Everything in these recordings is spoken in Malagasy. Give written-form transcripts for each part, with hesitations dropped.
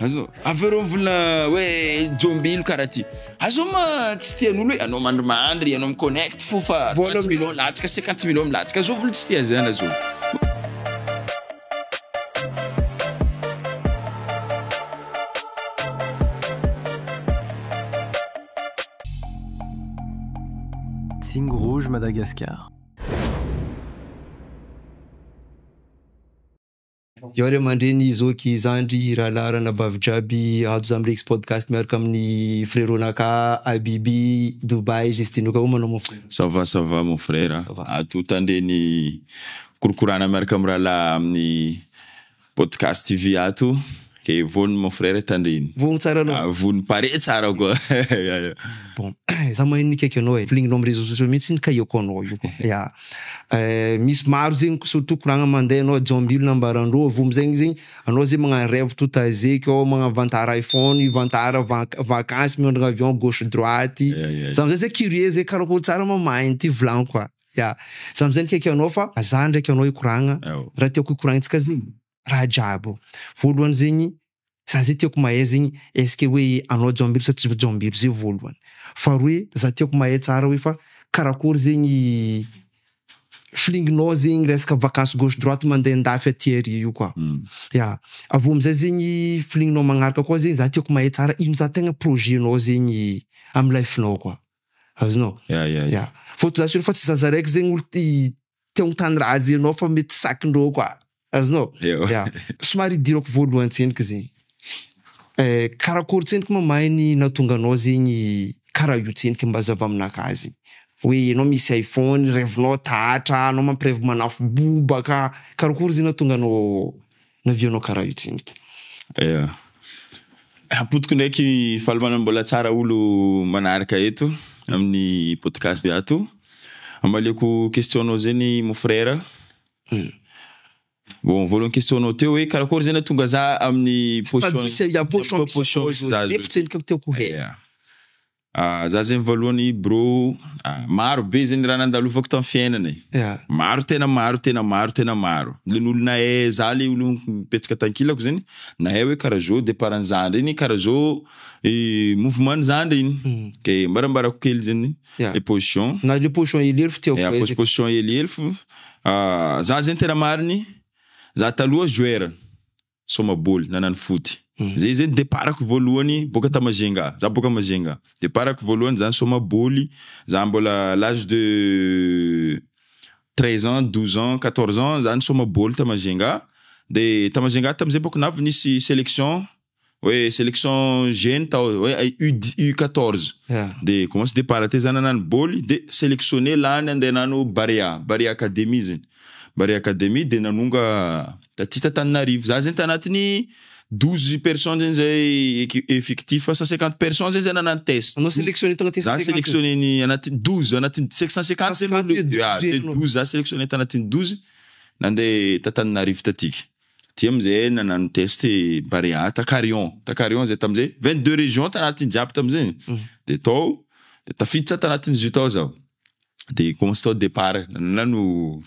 Azonao? Avy eo reo mivolagna hoe jômbilo karaha ty. Azonao ma tsy tian'olo hoe anao mandrimandry, anao mi-connect fô fa 30 millions latsaka, 50 millions milatsaka. Azovy olo tsy tia zany azovy. Tsingy Rouge Madagascar. Eo ray aman-dreny, zoky, zandry, rahalahy, ranabavy jiaby, ato za Mirex Podcast miaraka amin'ny frérot-naka Habibi, Dubaï, Justino ka manao mon frère. Ça va, ça va mon frère. Ça va. Ato tandreny korokorana miaraka amin'ny rahalahy amin'ny podcast TV ato. Ke vonona mon frère tandreny. Vonona tsara anao. Ah, vonona pare tsara koa. Ya, ya. Bon, za mahay nikaiky anao e. Feeling-nao amin'ny réseaux sociaux mihitsy nikaiako anao io. Ya. Misy maro zegny surtout koragna mandeha anao jambilo nambarandreo avy eo amizegny zegny anao zegny magnano rêve tout azeky ao magnano vantara iPhone, vantara vac- vacance miondragna avion gauche droite. Za amizay zegny curieux zegny karakôry tsara ma mahay ty volagniko a. Ya, za amizay nikaiky anao fa za ndraiky anao hikoragna, raha tiako hikoragnintsika zegny raha jiaby. Voalohany zegny Za zay tiako mahay zegny est ce que hoe anao jambilo sa tsy jambilo zay voalohany. Faharoe za tiako mahay tsara hoe fa karakôry zegny feeling-nao zegny resaka vacance gauche droite mandeha andafy aty ary io koa. Ya, avy eo amizay zegny feeling-nao magnaraka koa zegny za tiako mahay tsara ino za tegna projet-nao zegny amy life-nao koa. Azonao? Ya, ya, ya. Ya. Fôtony za sûr fa tsy zaza raiky zegny olo te te hontany raha zay anao fa mety sakindreo koa. Azonao? Eo. Ya. Somary idirako voalohany tsendriky zegny. Eh, karakôry tsendriky ma mahay ny nahatonga anao zegny karaha io tsendriky mba hazava aminakahy zegny. Hoe anao misy iPhone, rêve-nao tatra, anao mampirevy manafo bobaka. Karakôry zegny nahatonga anao navianao karaha io tsendriky? Ya. Ampodiko ndraiky faly manam-bola tsara olo manaraka eto amin'ny podcast ato. Amaliako question-nao zegny mon frère. Bon, voalohany question-nao teo hoe karakôry zegny nahatonga za amin'ny position Stade misy ya position misy position misy za zay zao. tsendriky tiako hay. Ya. Ah, za zegny voalohany bro, ah, maro be zegny raha nandalovako tamin'ny fiainana e. Ya. Maro tena maro tena maro tena maro. Le n'olo nahay za le olo mipetraka tankilako zegny, nahay hoe karaha zao départ-n'ny zandry igny, karaha zao eh, mouvement-n'ny zandry igny. Ke mbarambarako kely zegny Ya. le position. Na le position helihely fo tiako Ya, hay posi- position helihely fo. Ah, za zegny tena mariny, za taloha joueur soma bôly nanano foot. Zay zegny départ-ko voalohany boaka ta Majunga, za boaka Majunga. Départ-ko voalohany za nisoma bôly, za mbola l'âge de 13 ans, 12 ans, 14 ans za nisoma bôly ta Majunga. De ta Majunga tamizay bôka navy nisy sélection hoe sélection jeune tao hoe U U14. Ya. De commence départ teo za nanano bôly de sélectionné lany andeha hanano Barea, Barea Academy zegny. Barea Academy de nanonga taty Tantananarivo. Za zegny tanatin'ny 12 personnes zegny zay équi- effectif 150 personnes zegny zay nanano test. Anao sélectionné tagnatin'ny Za 150. sélectionné ny anatin'ny 12, anatin'ny 550 zegny 150 olo- Ya, de 12 anao. 12 za sélectionné tanatin'ny 12 nandeha Tantananarivo tatiky. Ty amizay nanano test Barea ta Carion, ta Carion zay tamizay 22 régions tanatin'ny jiaby tamizay. De tao de tafiditra tanatin'izy io tao zaho. De commence tao départ nanano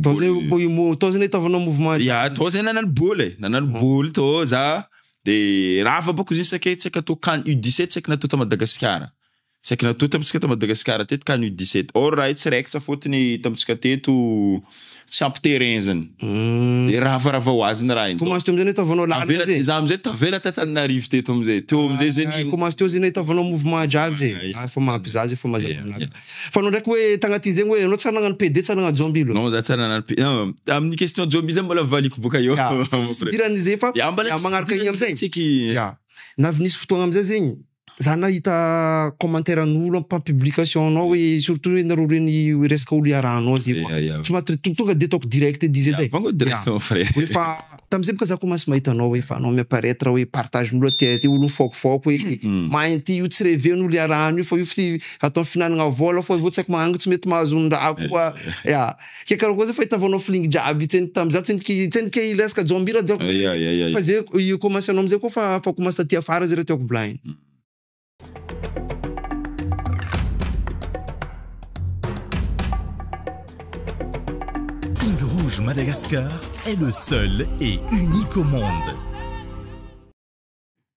Tao zay bôly. po- mo- tao zay nahitavanao mouvement. Ya, tao zay nanano bôly e, nanano bôly tao za. De rava bôka izy iny saika tsy haiko atao CAN U17 tsy haiko natao ta Madagasikara. Tsy haiko natao tamintsika ta Madagasikara teto CAN U17. Or raha io tsy raikitra fôtony tamintsika teto tsy ampy terrain zany. De ravarava ho azy ny raha iny. Commence teo amizay nahitavanao lalana Tavela, zay. za amizay tavela ta Tananarivo teto amizay. Teo amizay zegny. Commence teo zay nahitavanao mouvement jiaby zay. Ah, fa mampy za zay fa mazava Ya, aminakahy. ya. Fa anao ndraiky hoe tagnaty zegny hoe anao tsara nagnano PD tsara nagnano jambilo. Non, za tsara nanano P- non, amin'ny question jomby zay mbola valiko boka eo. Ya, tsy idiran'izay fa Ya, mbola ya, tsy magnaraka igny amizay. Tsaiky. Ya. Navy nisy fotoagna amizay zegny, za nahita commentaire an'olo am publication anao hoe surtout hoe nareo reny resaka olo iarahanao zay koa. Ya, ya. Somary tonga de ataoko direct edy izy edy e. Vango direct Ya. mon frère. Hoe fa tamizay boka za commence mahita anao hoe fa anao mi-apparaître hoe partage n'olo aty aty olo mifôkifôky hoe mainty io tsy reven'olo iarahana io fa io fi atao fihinanana vôla fa io tsy haiko magnano tsy mety mahazo ny raha koa. Ya. Ke karaha koa zay fahitavanao feeling jiaby tsendriky tamiza tsendriky tsendriky resaka jambira de Ya, ya, ya, ya. fa zay io commence anao amizay koa fa fa commence taty afara zay raha tiako volagniny. Tsingy Rouge Madagascar est le seul et unique au monde.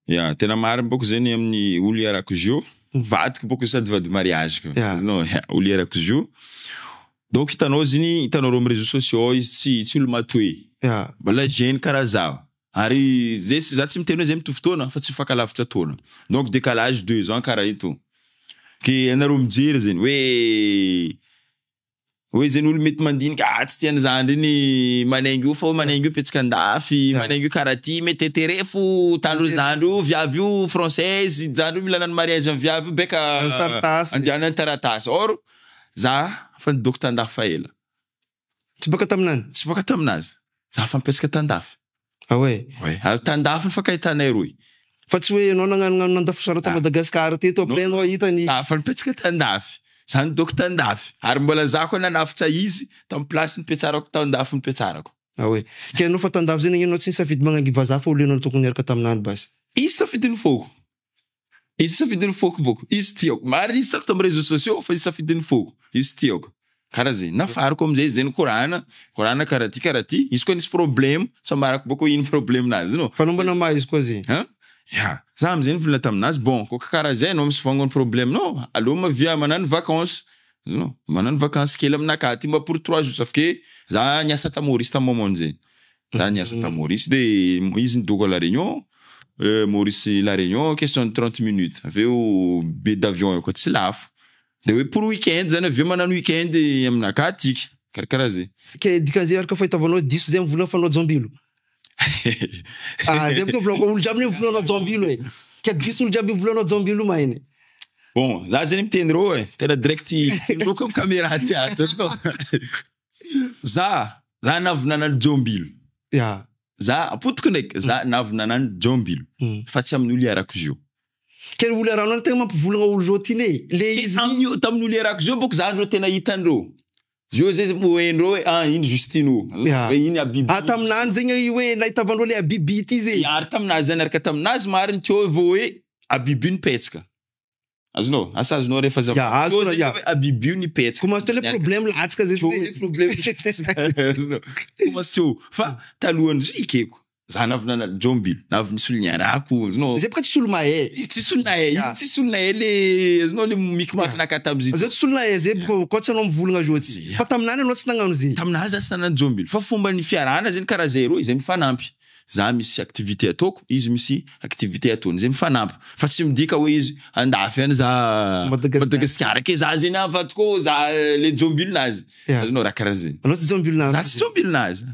Ya, tena marina bôko zegny amin'ny olo iarako zio, vadiko bôko sady vady mariage ko, azonao? Ya, olo iarako zio, donc hitanao zegny, hitanao reo amy réseaux sociaux izy tsy tsy olo matoe, mbola jeune karaha zaho, ary zay tsy za tsy miteny hoe zay mitovy taona fa tsy mifankalavitra taona, donc décalage 2 ans karaha io to, ke anareo mijery zegny hoe hoe zegny olo mety mandinika ah tsy tiany zandry iny manaingo io fa hoe manaingo io mipetsaka andafy, manaingo io karaha ty mety intérêt fo tandro zandry io viavy io française, zandry io mila hagnano mariage amy viavy io beka Azo taratasy. Andianany taratasy, or za fa nidoko tandafy fa ela. Tsy baka taminany? Tsy baka taminazy, za fa nipetsaka tandafy. Ah ouais? Ouais, ary tandafy nifankahitanay roy. Fa tsy hoe ianao nagnanognano nandafosara ta Madagasikara teto après anao hita ny. Za fa nipetsaka tandafy, za nidoko tandafy, ary mbola za koa nanafitra izy tamy place nipetsarako tandafy nipetsarako. Ah ouais, ke anao fa tandafy zay nagnino anao tsy nisafidy magnangy vazaha fa olo anao tokony niaraka taminany basy? Izy safidin'ny foko, izy safidin'ny foko bôko, izy tiako, marina izy hitako tamy réseaux sociaux fa izy safidin'ny foko, izy tiako, karaha zegny, nafariko amizay izy zay nikorana, korana karaha ty karaha ty, izy koa nisy problème, tsy ambarako bôko hoe ino problème-nazy no. Fa anao mba namaha izy koa zegny? Hein? Ya, za amizay nivolagna taminazy, bon kô karaha zay anao misy vangony problème-nao, aleo mavia magnano vacances, azonao, magnano vacances kely aminakahy aty mba pour 3 jours, sauf que za niasa ta Maurice tamy moment zay, za niasa ta Maurice de izy nidoko à la Réunion, Maurice La Réunion question de 30 minutes, avy eo billet d'avion io koa tsy lafo, de hoe pour week-end zany avy eo magnano week-end aminakahy atiky, karakaraha zay. Ke dikan'izay araka fahitavanao diso zay mivolagna fa anao jambilo? Ah zay boka volaniko, olo jiaby ne mivolagna anao jambilo e, ke diso olo jiaby mivolagna anao jambilo mahiny. Bon, za zegny miteny rô e, tena direct tendroko amy caméra ty ato azonao? Za navy nanano jambilo. Za apotoko ndraiky, za navy nanano jambilo, fa tsy amin'olo iarako zio. Ke olo iarahanao tegna mampivolagna olo zao ty ne, le Ke izy tamin'io tamin'olo iarako zio bôko za rô tena hitandreo. Zio zay hoendreo hoe ah iny Justino, hoe iny Habibi. Ah taminany zegny hoe nahitavandreo le Habibi ty zegny. Ary taminazy zany araka taminazy mariny teo vao hoe Habibi nipetsaka. Azonao? Asa azonao rehefa Ya, azoko Teo ya. zegny hoe Habibi io nipetsaka. Commence teo le problème latsaka zay. Teo le problème azonao? Commence teo fa talohan'ny zay ekeko. Za navy nanano jambilo, navy nisy olo niarako, azonao? Zay boka tsisy olo mahay. Tsisy olo nahay, tsisy olo nahay le azonao le mikimakinaka tam'izy. Zay tsisy olo nahay zay boka koa tsy anao mivolagna zao ty. Fa taminany anao tsy nagnano zay. Taminazy za tsy nanano jambilo fa fomba ny fiarahana zegny karaha zay roy zay mifanampy. Za misy activité ataoko, izy misy activité ataony, zay mifanampy. Fa tsy midika hoe izy andafy any za Madagasikara. Madagasikara ke za zegny avadiko za le jambilonazy. Azonao raha karaha zegny. Anao tsy jambilonazy. Za tsy jambilonazy.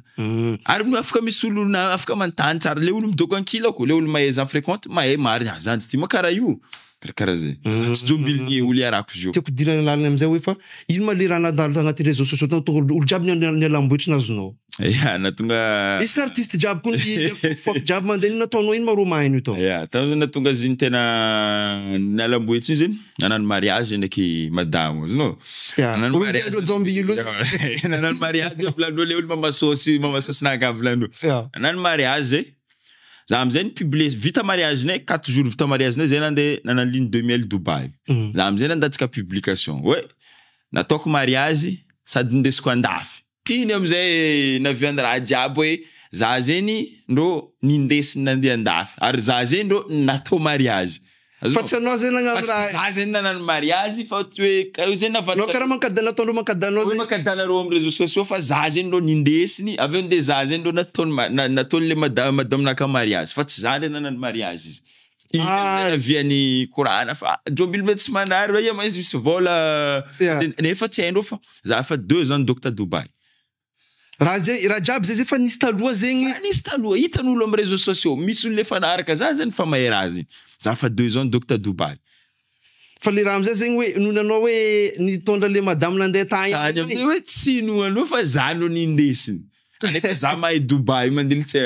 Ary afaka misy olo na afaka manontany tsara le olo midoko ankilako, le olo mahay za fréquente mahay marina ah zany tsy ty ma karaha io. Karakaraha zay. Za tsy jambilony olo iarako zio. Tiako idirana lalina amizay hoe fa ino ma le raha nandalo tagnaty réseaux sociaux tao tonga olo jiaby nialamboetry nazonao. Ya, natonga Isaka artiste jiaby koa ny fofoky jiaby mandeha ino nataonao ino ma rô mahay io tao. Ya, tao natonga izy iny tena nialamboetry iny zegny, nanano mariage ndraiky madamo, azonao? Nanano Olo mariage. jiaby jambilo. Nanano mariage volanindreo le olo mamasôsy mamasôsinaka volanindreo. Nanano mariage zay. Za amizay nipublier vita mariage nay, 4 jours vita mariage nay zay nandeha nanano lune de miel Dubaï. Za amizay nandatsaka publication hoe nataoko mariage sady nindesiko andafy. Iny amizay navian'ny raha jiaby hoe za zegny ndrô nindesiny nandeha andafy ary za zegny ndrô natao mariage. Fa tsy anao zay nagnano Fa tsy raha. za zegny nanano mariage fa tsy hoe karaha zegny Anao navadika karaha mankadana nataondreo mankadanao hoe zay. mankadala reo amin'ny réseaux sociaux fa za zegny ndrô nindesiny avy eo nde za zegny ndrô nataony nataony le madame naka mariage fa tsy za ndre nanano mariage izy. Iny amizay navian'ny korana fa jambilo mety tsy manary hoe ia ma izy misy vola nefa tsy haindreo fa za efa 2 ans nidoko ta Dubaï. Raha zay raha jiaby zay zay fa nisy taloha zegny. Fa nisy taloha hitan'olo amin'ny réseaux sociaux misy olo efa naharaka za zegny fa mahay raha zegny. Za fa 2 ans nidoko ta Dubaï. Fa le raha amizay zegny hoe noho nanao hoe nitondra le madame nandeha tagny Tany amizay hoe tsy inoanao fa za no nindesiny. Nefa za mahay Dubaï mandilitsy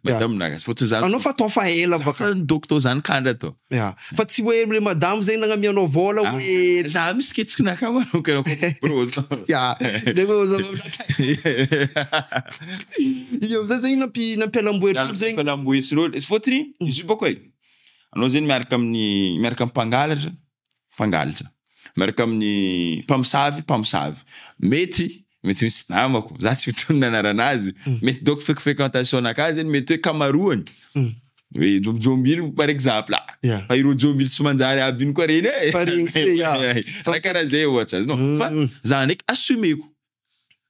madame naka fôtony za Anao fa atao fa ela za baka. fa nidoko tao zany kandra tao. Ya. Fa tsy hoe le madame zegny nagnamianao vola hoe Za misy ketsikinaka manokana koa bro. Ya. Le hoe za Io amizay zegny nampialamboetry olo zegny. Nampialamboetry rô izy fôtony izy io bôka e anao zegny miaraka amin'ny miaraka amin'ny mpangalatra mpangalatra miaraka amin'ny mpamosavy mpamosavy mety mety misy namako za tsy mitonona anaranazy mety donc fréquentation nakahy zegny mety hoe kamaroany. Hoe jombijomby par exemple. Ah. Yeah. Fa ireo jombilo tsy manjary aby iny koa reny e. Fa regny tsy, ya. Raha karaha zay ohatsy azonao. Fa za ndraiky assumeko.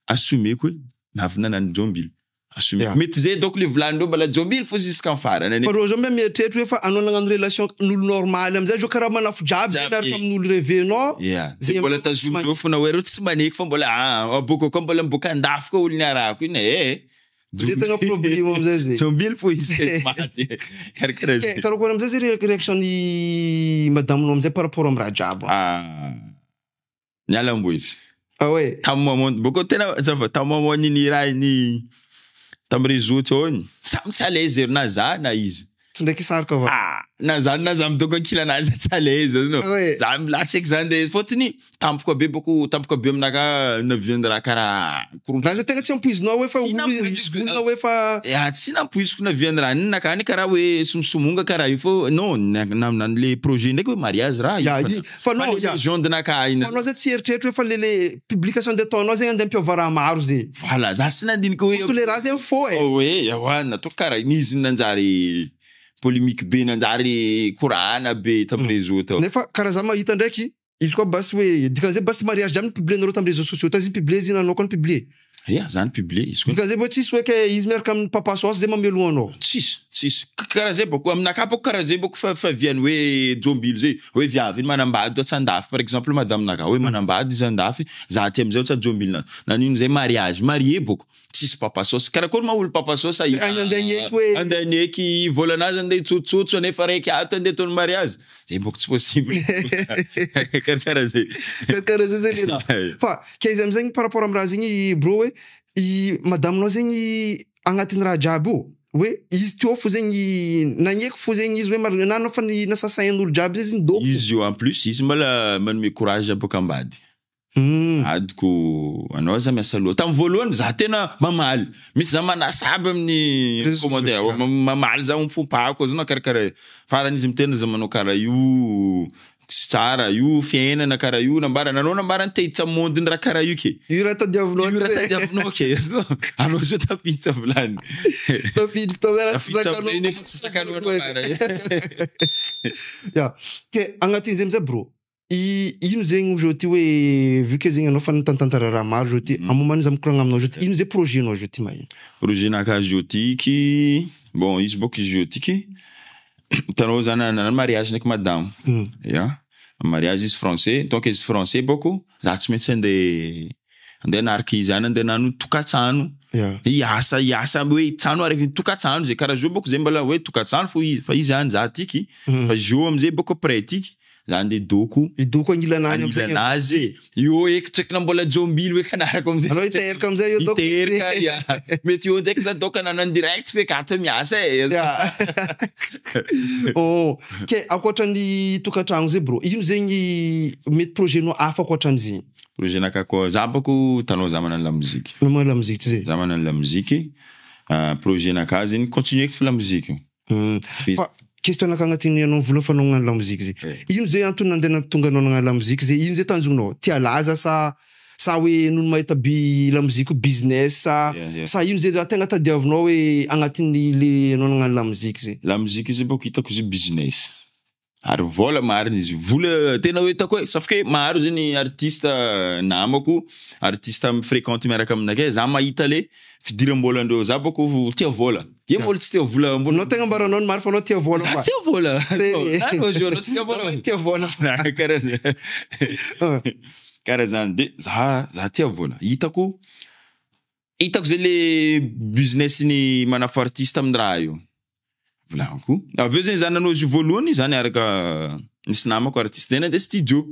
Assumeko hoe navy nanano jombilo. Assumeko. Yeah. Mety zay donc le volanindreo mbola jombilo fo jusqu'en farany. Fa reo zao mba mieritreritra hoe fa anao nagnano relation n'olo normal amizay zao karaha manafo jiaby zay Jiaby. miaraka amin'olo revenao. Yeah. Zay De mbola amizay tsy tazomindreo fona hoe reo tsy maneky fa mbola ah, aboaka koa mbola miboaka andafy koa olo niarahako iny e. Zay tegna problème amizay zay. Jombilo fo izy ka maty. Karakaraha Ke zay. karakory amizay zay réaction ny madaminao amizay par rapport amy raha jiaby. Ah. Niala ambo izy. Ah ouais. Tamin'ny moment boko tena ça va tamin'ny moment niny raha iny tamin'ny réseau teo iny samy tsy à l'aise ry na za na izy. Tsy ndraiky sarika va. Ah, na za na za midoko ankilanazy tsy à l'aise azonao. Ah ouais. Za milatsaka zany de fôtony tampoka be boko tampoka be aminaka navian'ny raha karaha korontana. Raha zay tegna tsy ampoizinao hoe fa Tsy olo nampoiziko. olona hoe fa Ya, tsy nampoiziko navian'ny raha iny nakany karaha hoe somosomonga karaha io fô non na na le projet ndraiky hoe mariage raha io Ya, fa- fa non, fa le ya. légende naka iny. Fa anao zay tsy eritreritry hoe fa le le publication de ataonao zegny andeha ampiova raha maro zay. Voilà, za tsy nandinika hoe Surtout le raha zegny faux e. Oh, hoe ewa natao karaha iny izy nanjary polémique be nanjary korana be tamin'ny réseau tao. Nefa karaha za mahita ndraiky izy koa basy hoe dikan'izay basy mariage jiaby nipublier nareo tamin'ny réseaux sociaux ta izy nipublier izy nanao koa nipublier. Ya, za nipublier izy koa. Dikan'izay vao tsisy hoe ke izy miaraka amin'ny papa sauce zay mamelogno anao. Tsisy, tsisy. Karaha zay bako aminakahy bako karaha zay bako fa faviany hoe jombilo zay hoe viavy iny manambady ohatsa andafy par exemple madame nakahy hoe manambady izy andafy za aty amizay ohatsa jombilo nanino zay mariage marié bako tsisy papa sauce karakory ma olo papa sauce ahita Ay, andeha hieky hoe- andeha hieky volanazy andeha hitsotsotso nefa raiky ato andeha ataony mariage zay bako tsy possible karakaraha zay. Karakaraha zay zay le raha. Fa ke izy amizay par rapport amy raha zegny bro hoe i madaminao zegny agnatin'ny raha jiaby io hoe izy teo fo zegny nagneky fo zegny izy hoe na anao fa ny nasasain'olo jiaby zay izy nidoko. Izy io en plus izy mbola manome courage boka ambady. Adiko anao za miasa loha. Tamin'ny voalohany za tena mamaly. Misy za manasa aby amin'ny Réseaux commentaire. sociaux. Mamaly za mifompako azonao karakaraha io. Farany izy miteny za manao karaha io tsy tsara io fiainana karaha io nambarany anao nambarany te hiditra amin'ny monde-ny raha karaha io ke. Io raha tadiavinao Io raha tsy- tadiavinao ke. Anao zao tafiditra vilany. Tafiditra tao raha tsy Tafiditra zakanao. amin'izay nefa tsy zakanao nambarany. Ya. Ke agnatin'izay amizay bro i ino zegny zao ty hoe vu que zegny anao fa nitantantara raha maro zao ty amin'ny moment za mikoragna aminao zao ty ino zay projet nao zao ty maheno? Projet nakahy zao ty ky bon izy bôka izy zao ty ky hitanao za nanano mariage ndraiky madamo. Ya, mariage izy français donc izy français bôko za tsy maintsy andeha andeha hanaraka izy any andeha hanano tokantrano. Ya. Hiasa hiasa hoe trano araiky tokantrano zay karaha zao bôko zay mbola hoe tokantrano fo izy fa izy any za tiky fa zio amizay bôko après tiky za andeha doko Idoko agnilanany amizay. anilan'azy io eky tsaky na mbola jombilo eky anarako amizay. Anao hiteraka amizay io doko. Hiteraka, ya. Mety io ndraiky za doko anano en direct feky ato miasa e. Ya. Oh, ke ankoatran'ny tokantrano zay bro, ino zegny mety projet nao hafa ankoatran'izegny? Projet nakahy koa za bôko tanao za manano lamoziky. Magnano lamoziky tsy zay? Za manano lamoziky. Projet nakahy zegny continuer eky fa lamoziky. Fa question nakahy agnatin'ny anao vola fa anao magnano lamoziky zay. Ino zay antony nandeha nahatonga anao nagnano lamoziky zay? Ino zay tanjonao? Tia laza sa sa hoe noho ny mahita bi lamoziky business sa sa ino zay raha tegna tadiavinao hoe agnatin'ny le anao nagnano lamoziky zay? Lamoziky izy bôko hitako izy business. Ary vola marina izy, vola tena hoe hitako hoe sauf que maro zegny artiste namako, artiste mifréquente miaraka aminakay, za mahita le fidiram-bolandreo, za bôko tia vola. Io mbola tsy tia vola mbola. Anao tegna ambaranao ny maro fa anao tia vola Za koa. tia vola. Sérieux? Anao zio, anao tsy tia vola. Za tia vola. Karaha zany. Karaha zany de za tia vola. Hitako hitako zay le business ny manafo artiste amin'ny raha io. Volaniko. Avy eo zegny za nanao izy voalohany, za niaraka nisy namako artiste zay nandeha studio.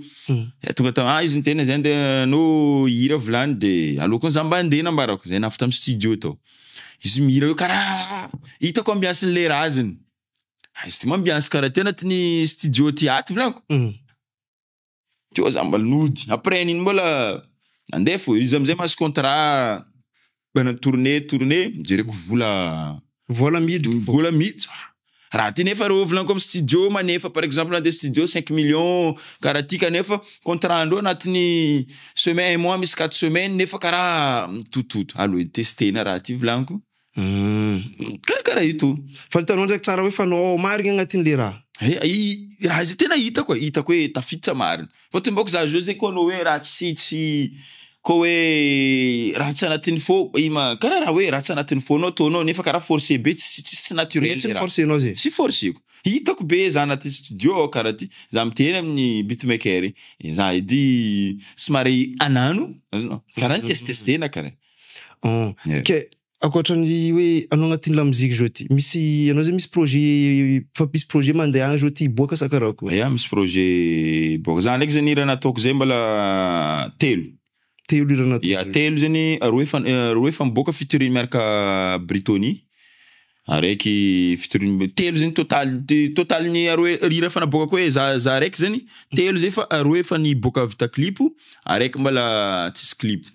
Ya, tonga tao, ah, izy niteny zay andeha anao hira volany de aleoko za mba andeha nambarako. Zay nafy tamin'ny studio tao. Izy mihira eo karaha hitako ambiance le raha zany. Ah, izy ty ma ambiance karaha ty anatin'ny studio ty ato volaniko. Teo za mbola nody. Après n'iny mbola nandeha fo. Izy amizay mahazo contrat manao tournée, tournée, jereko vola. Vola miditra. Vola miditra. Raha ty nefa reo volaniko amin'ny studio manefa par exemple nandeha studio 5 millions karaha ty kanefa contrat andreo anatin'ny semaine un mois misy 4 semaines nefa karaha mitototo. Allo testena raha ty volaniko. Karakaraha io to. Fa hitanao ndraiky tsara hoe fa anao marigny agnatin'le raha. Eh, i raha zay tena hitako e, hitako hoe tafiditra marina. Fôtony bôko za zao zay koa anao hoe raha tsy tsy koa hoe raha tsy anatin'ny fô i ma karaha raha hoe raha tsy anatin'ny fônao ataonao nefa karaha forcé be tsy tsy tsy naturel Tsy le raha. ni-forcenao zay. Tsy forceko. Hitako be za anaty studio ao karaha ty, za miteny amin'ny beatmaker igny, za edy somary anano, azonao? Karaha nitesitestena karaha. Yeah. Ke ankoatran'ny hoe anao agnatin'ny lamoziky zao ty, misy anao zay misy projet fa misy projet mandeha agny zao ty hiboaka sa karakory? Ya, misy projet boaka. Za ndraiky zany hira nataoko zay mbola telo. Telo hira nataoko. Ya, telo zany, roe efa roe efa miboaka featuring miaraka Britony. Araiky featuring telo zany total totalny aroe hira efa naboakako hoe za za raiky zany telo zay fa aroe efa niboaka vita clip, araiky mbola tsisy clip.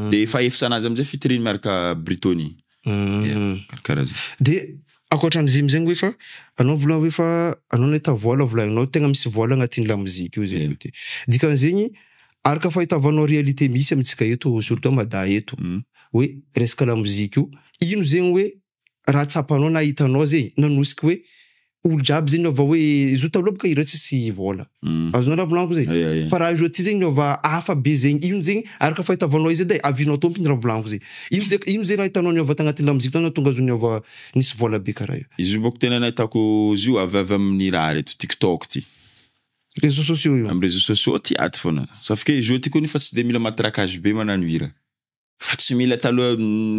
De efa efatra anazy amizay featuring miaraka Britony. Ya, karakaraha zay. De ankoatran'izay amizay hoe fa anao volagny hoe fa anao nahita vola volagninao tegna misy vola agnatin'ny lamoziky io zay ty. Dikan'izegny araka fahitavanao réalité misy amintsika eto surtout à Mada eto hoe resaka lamoziky io, ino zegny hoe raha tsapanao na hitanao zegny nanosiky hoe olo jiaby zegny niova hoe izy io taloha bôka ireo tsisy vola. Azonao raha volagniko zay? Ya, ya. Fa raha izy ty zegny niova hafa be zegny, ino zegny araka fahitavanao izy edy e, avinao tompony raha volagniko zay. Ino zay ino zay raha hitanao niova tagnatin'ny lamoziky tao nahatonga azy niova nisy vola be karaha io? Izy io bôko tena nahitako izy io avy avy amin'ny raha reto TikTok ty. Réseaux sociaux io. Amin'ny réseaux sociaux ty ato foana. Sauf que izy io ty koa nefa tsy de mila matraquage be manano hira. Fa tsy mila taloha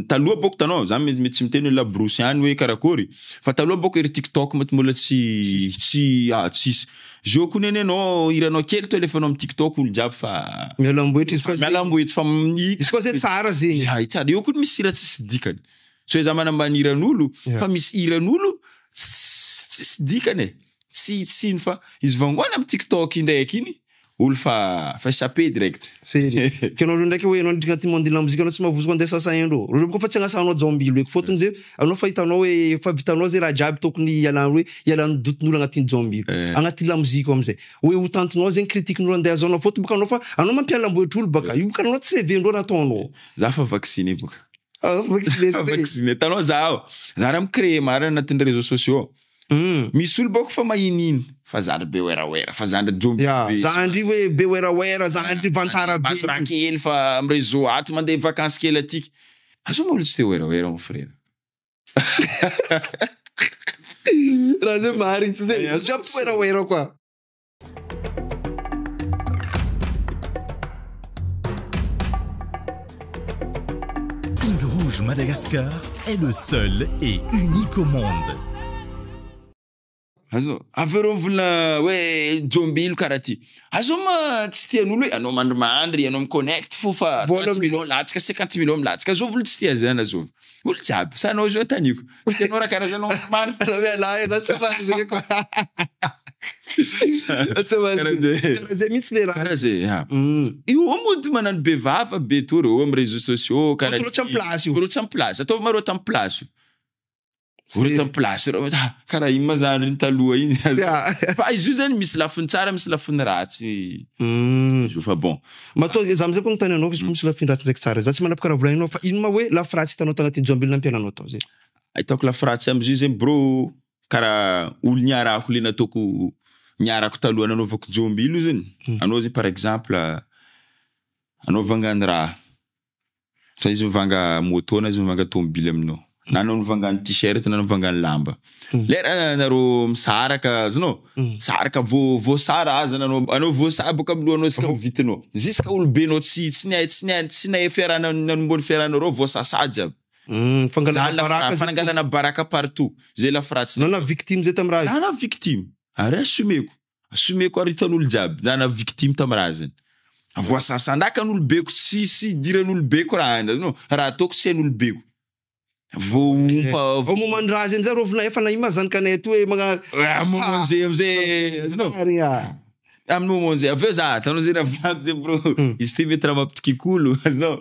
taloha bôko tanao za mety mety tsy miteny hoe laborosy ihany hoe karakory fa taloha bôko ery TikTok mety mbola tsy tsy ah tsisy. Zao koa neny anao hiranao kely to alefanao amin'ny TikTok olo jiaby fa Mialamboetry izy koa zay. mialamboetry fa Izy koa zay tsara zegny. Ya, tsara. Eo koa misy hira tsisy dikany. Tsy hoe za manambany hiran'olo fa misy hiran'olo tsisy tsisy dikany e. Tsy tsy ino fa izy vangoana amin'ny TikTok indraiky iny olo fa fa échappé direct. Sery. Ke anao ndraiky hoe anao niditra agnatin'ny monde de la musique anao tsy mahavozo andeha sasaindreo. Reo bôka fa tsy agnasanao jambilo eky. Fôtony zay anao fa hitanao hoe fa vitanao zay raha jiaby tokony hialana hoe hialan'ny dotin'olo agnatin'ny jambilo. Agnatin'ny lamoziky ao amizay. Hoe ho tantinao zegny critiquen'olo andeha azaonao fôtony bôka anao fa anao mampialamboetr'olo baka. Io bôka anao tsy revendreo raha ataonao. Za fa vacciné bôka. Ah, vacciné. Fa vacciné. Tanao za ao. Za raha mi-créer marina anatin'ny réseaux sociaux. Misy olo bôka fa mahininy fa zandry be werawera fa zandry jomby Ya, be. zandry hoe be werawera, zandry vantara be. Mahazo raha kely fa amy réseau ato mandeha vacances kely atiky. Azo ma olo tsy te werawera mon frère. Raha zay marigny tsy zay. Ya, Jiaby tsy werawera koa. Tigre Rouge Madagascar est le seul et unique au monde. Azo avy eo reo mivolagna hoe jombilo karaha ty. Azo ma tsy tian'olo hoe anao mandrimandry, anao mi-connect fo fa Vola 30 millions latsaka, 50 millions milatsaka. Azovy olo tsy tia zany azovy. Olo jiaby, sa anao zao taniko. Tsy tianao raha karaha zany anao mandrimandry. Raha miala e, na tsy mahazo zegny koa. Tsy mahazo. Karaha zay. Karaha zay mihitsy le raha. Karaha zay, ya. Io mody manano be vava be to reo amy réseaux sociaux karaha Reo tsy amy place io. Reo tsy amy place. Ataovy ma reo tamy place io. Reo tamy place reo ah, karaha iny ma zany iny taloha iny. Ya. Fa izy io zany misy lafiny tsara, misy lafiny ratsy. Izy io fa bon. Matoa za amizay koa notany anao izy koa misy lafiny ratsy ndraiky tsara. Za tsy manapaka raha volaninao fa ino ma hoe lafy ratsy hitanao tagnatin'ny jambilo nampiainanao tao zay. Ahitako lafy ratsy amizio zegny bro karaha olo niarahako le nataoko niarako taloha nanaovako jombilo io zany. Anao zegny par exemple anao vangany raha. Sa izy mivanga moto na izy mivanga tomobily aminao. Na anao mivangany t-shirt na anao mivangany lamba. Lera nareo misaraka azonao? Saraka vo voasara aza anao anao voasara boka amin'ny lohanao jusqu'à vitinao. Jusqu'à olobenao tsy tsy nahay tsy nahay tsy nahay fiarahana nanombohan'ny fiarahanareo voasasa jiaby. Fangalana Zany lafy baraka zay. fanangalana baraka partout. Zay lafy ratsy. Anao na victime zay tamy raha io. Za na victime. Ary assumeko. Assumeko ary hitan'olo jiaby. Za na victime tamy raha zany. Voasasa ndakan'olobeko tsy tsy idiran'olobeko raha any. No, raha ataoko tsy hain'olobeko. Voaompa Vao momba ny raha zay amizay rô efa na ino ma zanakanay aty hoe magnano Ah, moment zay amizay azonao? Marigny, ah. Amin'ny moment zay avy eo za tanao zay raha volaniko zay bro. Izy ty mety raha mampitokiky olo azonao?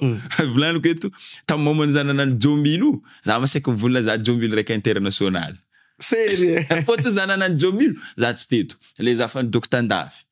Volaniko eto tamin'ny moment za nanano jombilo io, za masaky mivolagna za jombilo raiky international. Sery. Fôtony za nanano jombilo, za tsy teto. Le za fa nidoko tandafy.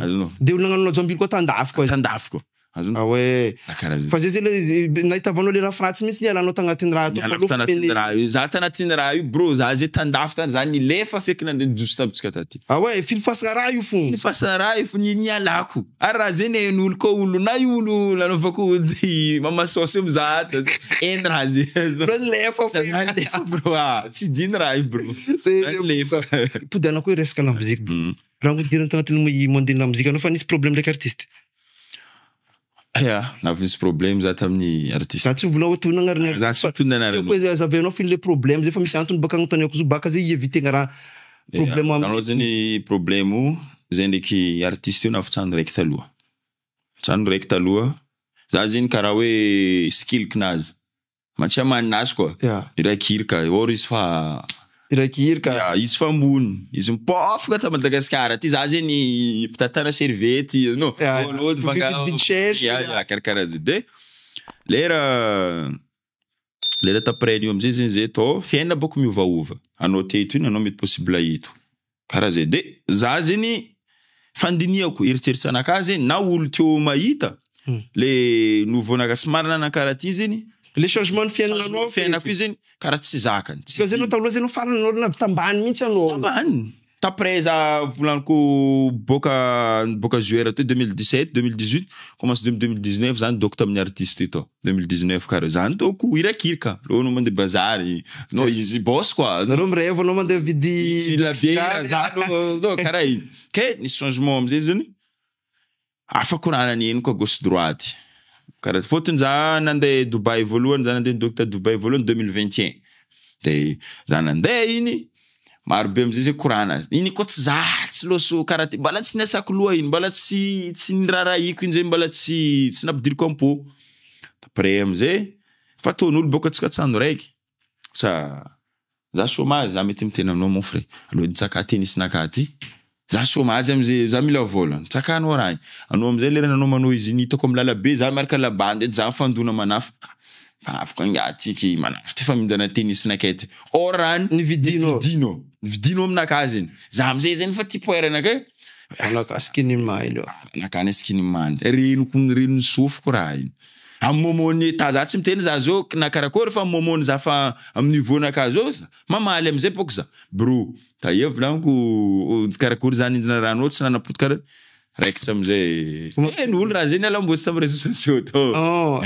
Azonao? De olo nagnano jambilo koa tandafy koa. Tandafy koa. Azonao? Ah ouais. Raha karaha zay. Fa zay zay le nahitavanao le raha ratsy mihitsy nialanao tagnatin'ny raha tao fa Nialako aleo tanatin'ny fomeny- raha io. Za tanatin'ny raha io bro, za zay tandafy tany, za nilefa feky nandeha nijoso tamitsika taty. Ah ouais, filifasana raha io fo. Ny fasana raha io fo ny nialako. Ary raha zay ny olo koa olo na io olo nanaovako zay mamasôsy io mizaha ato. Eny raha zay. Bro nilefa fo. Za nilefa bro. Ah, tsy dino raha io bro. Zay- Za nilefa. Podiana koa resaka lamozika. Mm. Raha ngodirana tagnatin'ny monde la mozika anao fa nisy problème ndraiky artiste. Ya, navy nisy problème za tamin'ny artiste. Za tsy vola hoe tonona agnarana Za tsy tonona agnarana. Tiako hoe azavanao finy le problème zay fa misy antony baka agnontaniako zo baka zay ievitena raha problème am- Anao zany problème io, zay ndraiky artiste io navy raiky taloha. Trano raiky taloha, za zany karaha hoe skilkinazy. Mantsy amaninazy koa. Ya. Irakirika, or izy fa Irakirika. Ya, izy fa ambony. Izy mipôfaka ta Madagasikara aty. Za zany mpitantara serviette, no. Ya, Olo- olo vanga- mividy cherche. Ya, ya, karakaraha zay. De lera lera taprès io amizay zany zay tô fiainana bôko miovaova. Anao teto iny anao mety possible eto. Karaha zay. De za zany fandinihako eritseritsy anakahy zany na olo teo mahita le nouveau-nakahy somary nanakaraha ty zany Le changement ny fiainananao fiainako io zany karaha tsy zakany. Tsy Ka zay anao taloha zay anao farany anao navy tambany mihitsy anao. Tambany. Taprès za volaniko boka boka juin teo 2017 2018 commence 2019 zany doko tamin'ny artiste io tao 2019 karaha zany doko irakirika reo no mandeha bazary no izy boss quoi. Nareo mireva anao mandeha vidy Izy la bière za no no karaha iny. Ke nisy changement amizay zany afakoranany eny koa gauche droite. Karaha fôtony za nandeha Dubai voalohany za nandeha doko ta Dubai voalohany 2021. De za nandeha iny maro be amizay zay korana iny koa tsy za tsy loso karaha ty mbala tsy niasako loha iny mbala tsy tsy nirarahiko iny zay mbala tsy tsy nampidiriko am-po. Après amizay fa ataon'olo bôka antsika trano raiky sa za chômage za mety miteny aminao mon frère aloha nitsaka tenisnakahy ty za chômage amizay za mila vola nitsakanao raha iny anao amizay lerany anao manao izy iny hitako amy lalabe za miaraka labandy edy za mifandona manafy fa afaka angaha tiky manafy ty fa mindrana tenisnakay ty or raha ny Nividinao. nividinao nividinao aminakahy zany za amizay zany fa ty poeranakay Anakahy skinny mind. anakany skinny mind reniko reniny sofiko raha iny amy moment état za tsy miteny za zao na karakory fa amy moment za fa amy niveau nakahy zao mamaly amizay bôko za bro taia volaniko karakory zany izy narahanao tsy nanapoty karaha raikitra amizay eny olo raha zay nialambotsy tamy réseaux sociaux tao. Oh.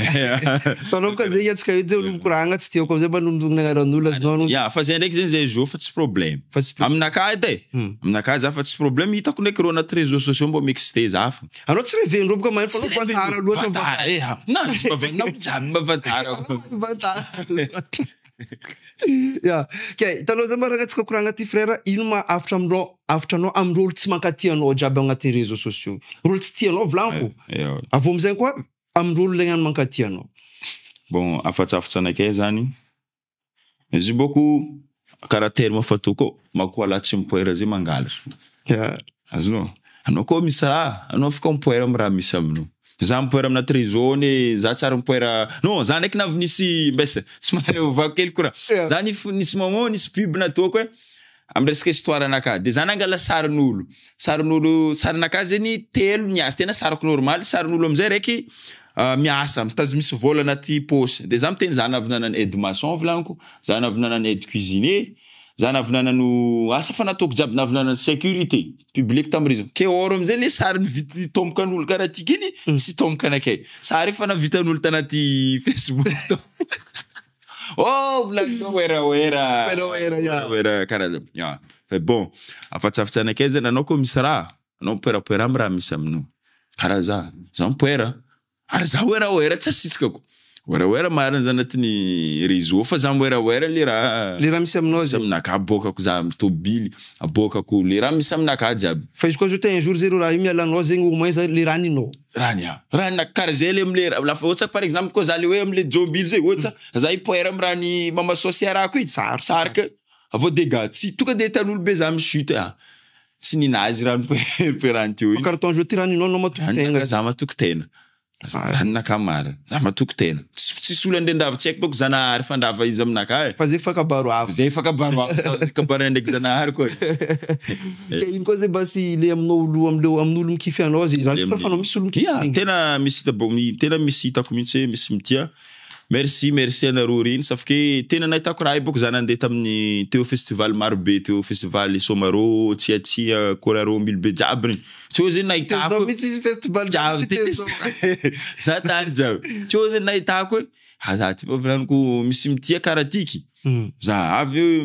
Tanao boka zegny antsika io zay olo mikoragna tsy tiako amizay mba nondonona agnaran'olo azonao anao. Ya, fa zay ndraiky zany zay zo fa tsy problème. Fa tsy Aminakahy edy e. Aminakahy za fa tsy problème hitako ndraiky reo anaty réseaux sociaux mbô miexcité za fa. Anao tsy revendreo boka mahay fa anao vantara loatra. Vantara, eh, na tsy mba na jiaby mba vantara. Vantara loatra. Ya, ke hitanao zay mba raha antsika koragna ty frère ino ma afitra aminao afitra anao amindreo olo tsy mankatia anao jiaby agnatin'ny réseaux sociaux. Olo tsy tianao volaniko. Eh, eh, Avy eo amizay koa amindreo olo lay mankatia anao. Bon, afatsafatsa anakay zany. Izy io bôko karaha terme fatoko makoala tsy mipoera zay mangalatra. Ya. Azonao? Anao koa misy raha, anao afaka mipoera amy raha misy aminao. Za mipoera amina trésor ne, za tsary mipoera. Non, za ndraiky navy nisy mbesa, somary ovako kely koa raha. Yeah. Za nisy moment nisy pub nataoko hoe amy resaka histoire anakahy. De za nangala sarin'olo. Sarin'olo, sarinakahy zany telo niasa, tena sariko normal, sarin'olo amizay raiky miasa, mitazo misy vola anaty poche. De za miteny za navy nanano aide maçon volaniko, za navy nanano aide cuisinier, za navy nanano asa fa nataoko jiaby navy nanano sécurité publique tamy réseau. Ke or amizay le sary nivity tombokan'olo karaha tiky iny tsy tomboka anakay. Sary efa navitan'olo tanaty Facebook tao. Oh, volaniko wera wera. Wera wera, ya. Wera karaha zay. Ya. Fa bon, afatsafatsa anakay zany anao koa misy raha, anao mipoerapoera amy raha misy aminao. Karaha za, za mipoera. Ary za wera wera tsy asitsikako. Wera wera marina za anatin'ny réseau fa za miwera wera le raha Le raha misy aminao misy zay. aminakahy aboakako za amy tôbily, aboakako le raha misy aminakahy jiaby. Fa izy koa zao te un jour zay reo raha io mialanao zegny au moins zay le raha ninao. Raha ny ahy. Raha ny karaha zay le amle raha lafa ohatsa par exemple koa za le hoe amle jômbilo zay ohatsa za hipoera amy raha ny mamasôsy arako iny. Sarotro. Sarika avô dégâts tsy tonga de hitan'olo be za mi-chute ah. Tsy ninazy raha nipoerany teo Fa iny. carton jaune ty raha ninao anao matoky Raha tegna. ny za matoky tena. Raha ninakahy marina. Za matoky tena. Tsisy olo andeha tsy haiko bôko Zanahary fandrava izy aminakahy e. Fa zay fa kabaro hafa. Zay fa kabaro hafa, sa kabaro ndraiky Zanahary koa. Ke ino koa zay basy le aminao olo amin'olo mikify anao zay, za fa anao misy olo mikify. Ya, tena misy hita bo- tena misy hitako mihitsy hoe misy mitia. Merci, merci anareo reny, sauf que tena nahitako raha io bôko za nandeha tamin'ny teo festival maro be teo, festival Somaro, Tsiatsia, Koraro, Ambilobe jiaby regny. Teo zegny nahitako Tezinao mihitsy izy festival jiaby za tany jiaby. Teo zegny nahitako hoe ah za ty mba volaniko misy mitia karaha tiky. Za avy eo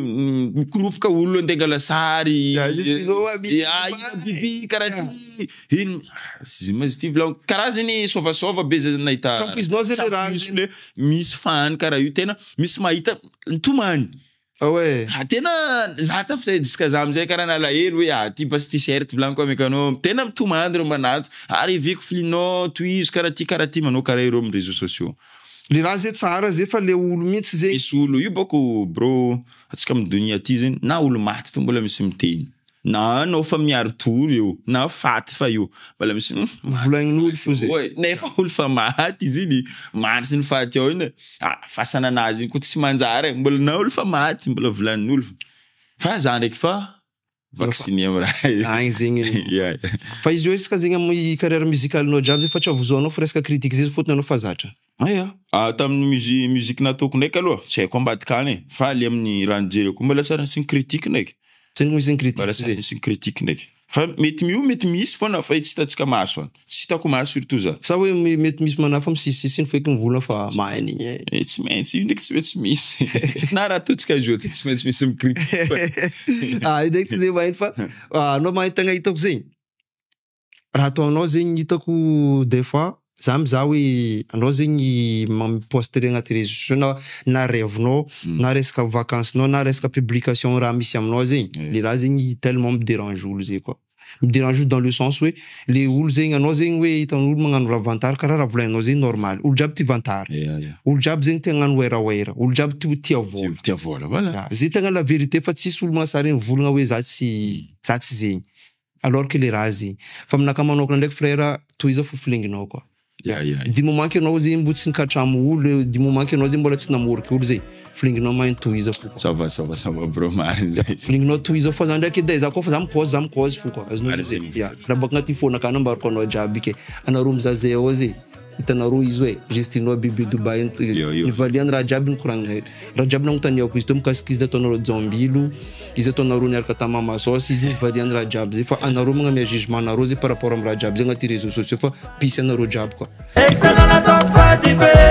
mikoropoka olo andeha angala sary. Ya, izy ty no aby. Ya, ino bibi karaha ty. Ino izy ma izy ty volaniko karaha zegny sôvasôva be zay nahita. Tsy ampoizinao zay le raha Tsy ampoiziko le misy fan karaha io tena misy mahita mitomany. Ah ouais. Ah, tena za tafy jusqu'à za amizay karaha nalahelo hoe ah ty basy t-shirt volaniko ameko anao tena mitomany reo manato ary eveko filinao tohizo karaha ty karaha ty manao karaha ireo amin'ny réseaux sociaux. Le raha zay tsara zay fa le olo mihitsy zay. Misy olo io bôko bro atsika amin'ny donia ty zegny na olo maty to mbola misy miteny na anao fa miari-tory eo na faty fa io mbola misy Volagnin'olo fo zay. Oe, nefa olo fa maty izy iny maty sy ny faty ao iny ah fasana anazy iny koa tsy manjary e mbola na olo fa maty mbola volanin'olo fa za ndraiky fa vacciné amy raha io. Agny zegny. Yeah. Fa izy io isaka zegny amin'ny carrière musicalenao jiaby zay fa tsy avozoanao fa resaka critique zay fôtony anao fa zatra. Ah ya. Ah, tamin'ny musique nataoko ndraiky aloha tsy haiko ambadika any e fa le amin'ny raha nijereko mbola tsara nisy ny critique ndraiky. Tsy misy ny critique Mbola tsara zay. nisy ny critique ndraiky. Fa mety mio mety misy foana fa tsy hitantsika maso any. Tsy hitako maso surtout za. Sa hoe mety misy manafa misisisiny feky mivolagna fa mahay an'igny e. Eh, tsy maintsy io ndraiky tsy maintsy misy. Na raha ataontsika jour ty tsy maintsy misy micritique. Ah, io ndraiky tsy de mahay fa ah, anao mahay tegna hitako zegny. Raha ataonao zegny hitako des fois za mizaha hoe anao zegny miposte regny agnaty réseaux sociaux na rêve-nao na resaka vacances-nao na resaka publication raha misy aminao zegny. Le raha zegny tellement midérange olo zay koa. Midérange olo dans le sens hoe le olo zegny anao zegny hoe hitan'olo magnano raha vantara karaha raha volagninao zegny normal. Olo jiaby tia vantara. Olo jiaby zegny tia hagnano oeraoera. Olo jiaby tia vola. Tia vola, voilà. Ya, zay tegna la vérité fa tsisy olo magnasary mivolagna hoe za tsy zegny. Alors que le raha zegny. Fa aminakahy manokana ndraiky frère tohiza fo filenginao koa. Ya, ya. Du moment que anao zegny mbo tsy nikatramo olo, du moment que anao zegny mbola tsy namoriky olo zegny, filenginao mahay tohiza fo koa. Ça va, ça va, ça va bro, mariny zay. Filenginao tohiza fô za ndraiky edy e, za koa fa za mikozy, za mikozy fo koa. Azonao Mariny zay. zegny. Ya, raha baka agnaty fônakahy nambarako anao jiaby ke. Anareo mizaha zay ao zay. Hitanareo izy hoe Justino Bibi Dubai Yo, yo. nivaliany raha jiaby nikoragna raha jiaby nagnontaniako izy teo mikasika izy ataonareo Jambilo, izy ataonareo niaraka tamin'ny Mama Sauce, izy nivaliany raha jiaby zay fa anareo magnamia jugement anareo zay par rapport amin'ny raha jiaby zay agnaty réseaux sociaux fa pisy anareo jiaby koa. Excellent la top fatigue.